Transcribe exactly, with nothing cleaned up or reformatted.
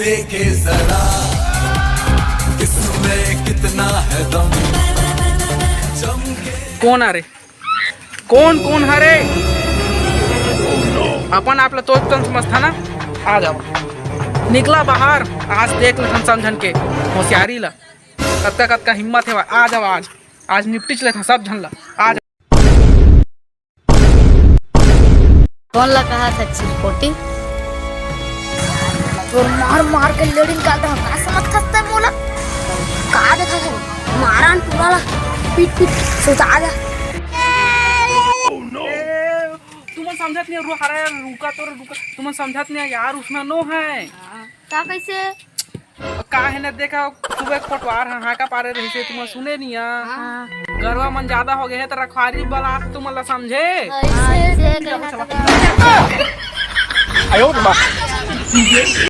देखे जरा, किसमें कितना है दम। चमके। कोन हरे? कोन कोन हरे? अपन आप ला तो कन समझथा ना। आ जाओ, निकला बाहर। आज देख लेथन समझन के होशियारी ला। कतका कतका हिम्मत हे, आ जाओ आज। आज निपटिच लेथन सब झन ला। आज। कोन ला कहा था चिरपोटी? तोर मार मार के लेड़ी निकाल दे, का समझ खस्ता है मोला? का देखा है? मारा न पूरा ला, पीट पीट सुता दे। तुमन समझत नहीं, रो हरा यार, रुका तो रुका। तुमन समझत नहीं यार, उसमें नो है। का कैसे? का है न देखा, सुबह कोटवार हाँ हाका पारे रही से, तुमन सुने नहीं आ। हाँ। गरवा मन ज्यादा हो गए हैं, तो रखवारी बला तुमन ला समझे। ऐसे ऐसे कहना तो। आयो रे माँ।